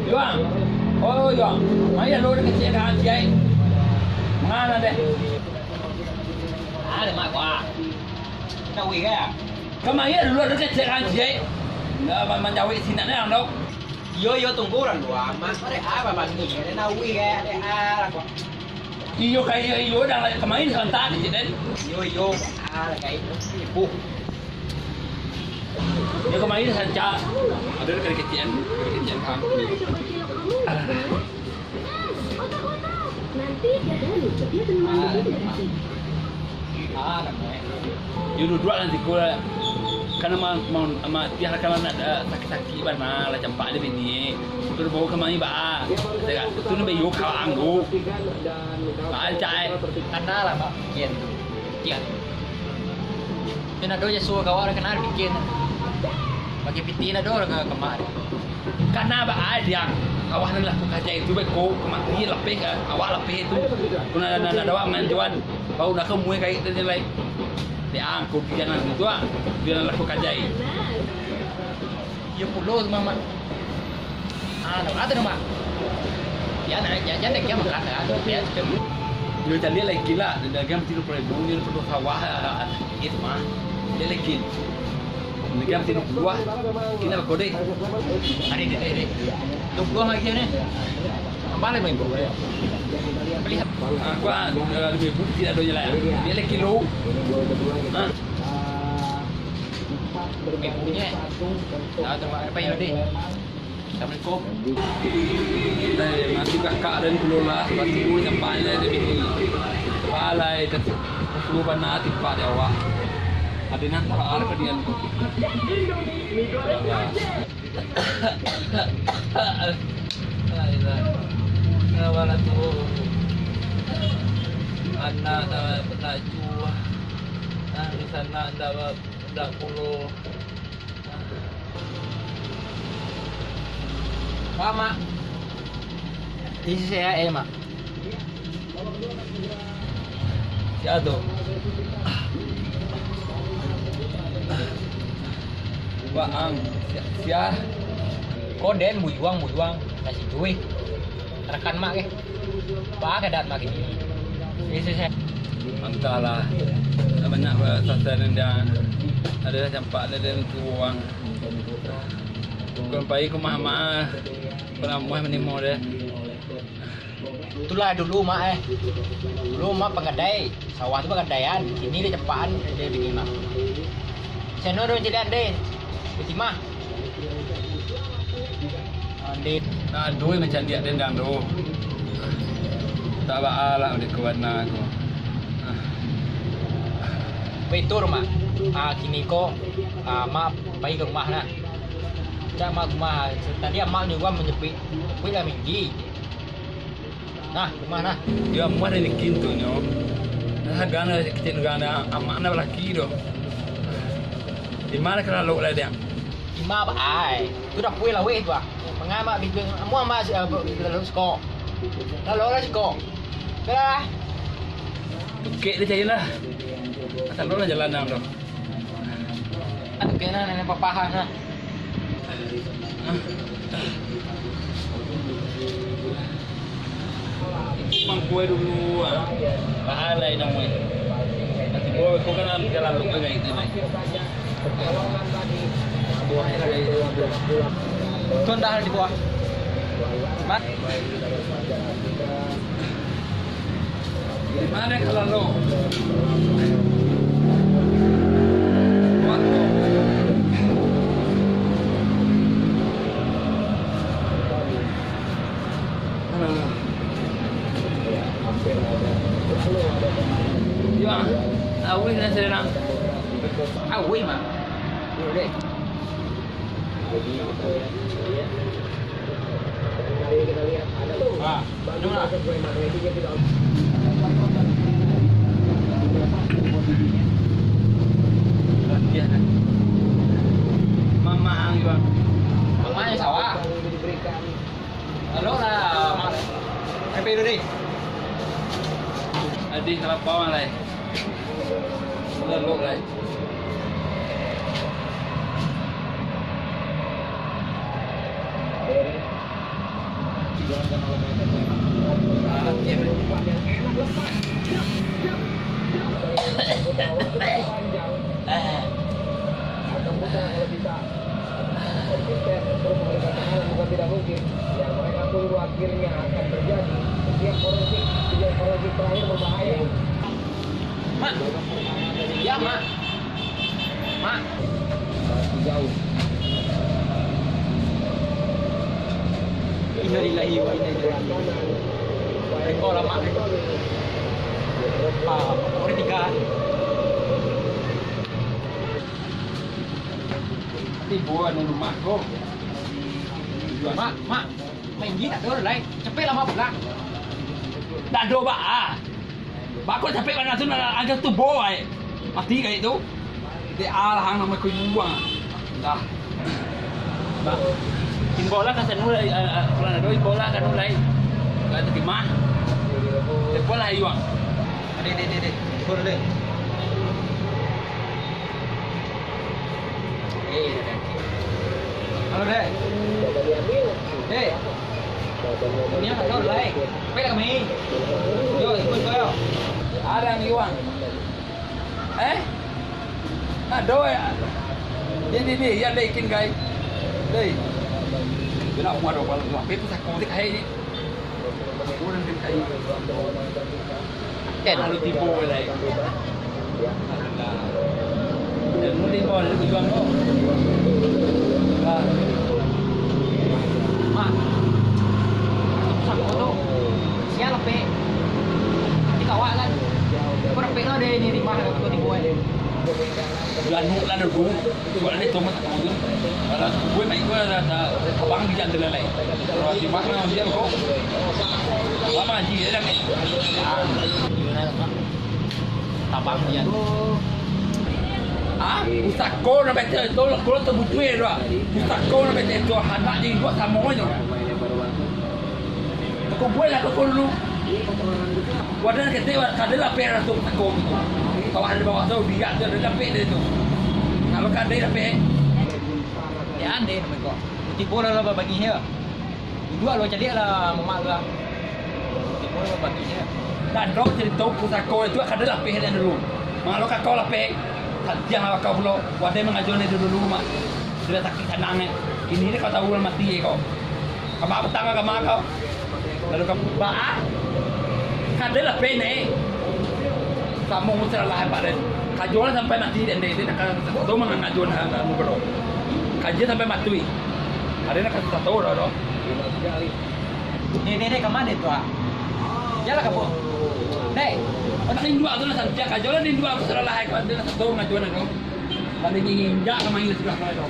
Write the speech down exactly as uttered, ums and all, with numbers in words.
Yuang. Oh, Yuang. Mai lalu dah kecek dah, anjay. Manga deh? Ado, Mak, wah. Tahu, ya? Kamari dulu ado kecek anjay. Ndak ma-, manjawek sinan dek ang tu. Iyo, iyo, tunggu urang dulu, Mak. Ado apo, Mak? Ado nawi, eh? Ado apo? Iyo, ka iyo, iyo, dah kamari salantak kecek den. Iyo, iyo, ado ka ibu. Iyo, kamari salantak. Ado kali kecek, kali kecek, ha. Alah. Yo duduak lah siko lah. Kan ma-, ma-, ma-, tiah lah kalau nak, eh, sakik-sakik bana lah campak ado bini. Tu bawa kamari baa. Tu ni bayo kawan tu. Baa cak ai. Kana lah, Mak. Kian. Kian. Kena do je suruh kawan kena bikin. Bagi piti nak do ka kemak. Kana baa diang. Awak nan laku kajai tu beko kamari lapeh ka. Awak lapeh tu. Kuna nan, nan, nan awak manjuan. Bau nak kemui kai tu lai. Diang ko diang nan tu ah. Diang nan laku kajai. Iyo pulo tu, Mak. Ah, nak ado, Mak. Yo, nak, jan, jan, jan makan, ah, tu, yo, sudah. Yo, caliak lai lah, dagang tigo puluah ribu, ni perlu sawah, ah, ah, sakik, mah. Caliak lai. Dagang tigo puluah, kini bako deh. Ari, deh, deh, deh. Duo puluah lagi ni. Tambah lima ribu. Beli. Ah, gua, eh, lima ribu tidak ada lah. Caliak lai kilo. Ah. Ibunya. Nah, tu, Mak, apa yang ada? Assalamualaikum. Eh, masih kakak dan kelola, batu sampai lah dia bikin. Balai, dah tu. Suruh bana tipak di awak. Ada nak tahan ke dia tu? Alah. Alah tu. Anak dah nak jua. Nah, di sana dah, dah pulo. Pak, Mak. Isi saya, eh, Mak. Sia tu? Waang, sia, sia. Ko den, buyuang, buyuang. Nasi tu, eh. Rakan mak ke? Baa keadaan mak kini? Yesus, eh. Antahlah. Banyak ba-, sasar nan dia ado lah campak ado den tu urang. Bukan pai ka rumah mak, panamuah manimo deh. Itulah dulu mak, eh. Dulu mak pagadai, sawah tu pagadaian, kini lah campakan deh bini mak. Sano do caliak deh, batimah. Andi. Nah, duit macam dia dendang tu. Tak baa lah, udah kawan aku. Ah. Baitu, Mak. Ah, kini ko, ah, Mak pai ka rumah nah. Cak Mak ka rumah, tadi Mak nyuruah manjapuik, japuik lah minggi. Nah, rumah nah. Yo, amuah dari kin tu nyo. Nah, sagan dari kecil negara amak nak balaki tu. Di mana ka lalok lah dia? Di ma ba ai? Tu dah puih laweh tu ah. Manga mak bikin, amuah mak, eh, lalok siko. Lalok lah siko. Dah lah. Tukek dia cari lah. Asal lah jalan nang tu. Aduh, kena nenek papahan, ha. Mangkue dulu, ah. Pahalai namai. Nanti bawa kau kan jalan lu kan itu, Mai. Tuan dah di bawah. Mat. Di mana kalau lo? Yo, awih lah serang. Awih mah. Yo deh. Ah, anu lah. Mamang juga. Mamang sawah. Halo lah, Mak. Happy dulu deh. Adih, kenapa, Mak, lai? Lalu, lai. Mak. Ya, Mak. Mak. Innalillahi wa inna ilaihi raji'un. Reko lah, Mak. Ah, orang tiga. Tibo anu rumah ko. Mak, Mak. Main gi tak ado lai. Capek lama pulang. Tak ado, Mak. Ah. Bako capek bana tu, nak agak tubo ai. Mati kayak tu. Dek alah ang nama ko yuang. Dah. Dah. Imbau lah ka sanu lai, ah, ah, kalau ado imbau lah ka nu lai. Ka terima. Telepon lah yuang. Dek, dek, dek, dek. Telepon dulu. Halo, Dek. Dek. Dunia tak tahu, Dek. Baiklah kami. Yo, ikut kau, yo. Ada ni, Wan. Eh? Ada, ya? Dia, dia, dia, yang dia ikin, guys. Dek. Dia nak buat apa, apa tu, sakau, dia kayak ni. Kan? Lalu tibo lai. Alah. Dia mudi bawa dari tujuan tu. Ah. Mak. Sako tu. Sia lapek. Nanti kawak kan. Kau lapek lah deh ni, rumah tu tibo, eh. Anu lah dulu. Suara dia cuma satu tu. Kalau gue naik gue ada, ada abang di jalan lain. Kalau di mana dia kok? Lama haji dia dah. Ah. Tabang dia. Ah, pusako nak baca itu, kalau tu butuh dia. Pusako nak baca itu, anak jadi dua sama aja. Aku buat lah, aku dulu. Wadah ketek, kada lah peh ratuk tako tu. Kalau ada bawah tu, biak tu, ada lah peh dia tu. Kalau kada lah peh. Ya, andai nama kau. Tibo lah, lah babagi, ya. Duduk lo caliak lah, mamak lah. Tibo lah babagi, ya. Dan kau cerita pusako itu kada lah peh dia dulu. Malu kakau lah peh. Santiang lah kau pulo. Wadah mangajo ni dulu, Mak. Sudah sakit sanang, eh. Kini ni kau tahu lah mati, eh, kau. Kama petang kama kau. Lalu kau ba-, kada lah peh, eh. Samo musra lah, Pak, den. Kajo lah sampai mati, den, den. Den akan tahu mangajo nah, nah, muka doh. Kajo sampai mati. Ada nak kasih tahu dah, doh. Dek, dek, dek, kama dek tu, ah? Jalan ka, Bu? Dek. Anak induak tu lah santiang, kajo lah induak tu salah lahai, kau ada nak tahu mangajo nah, doh. Kada diinjak sama ini sudah, doh.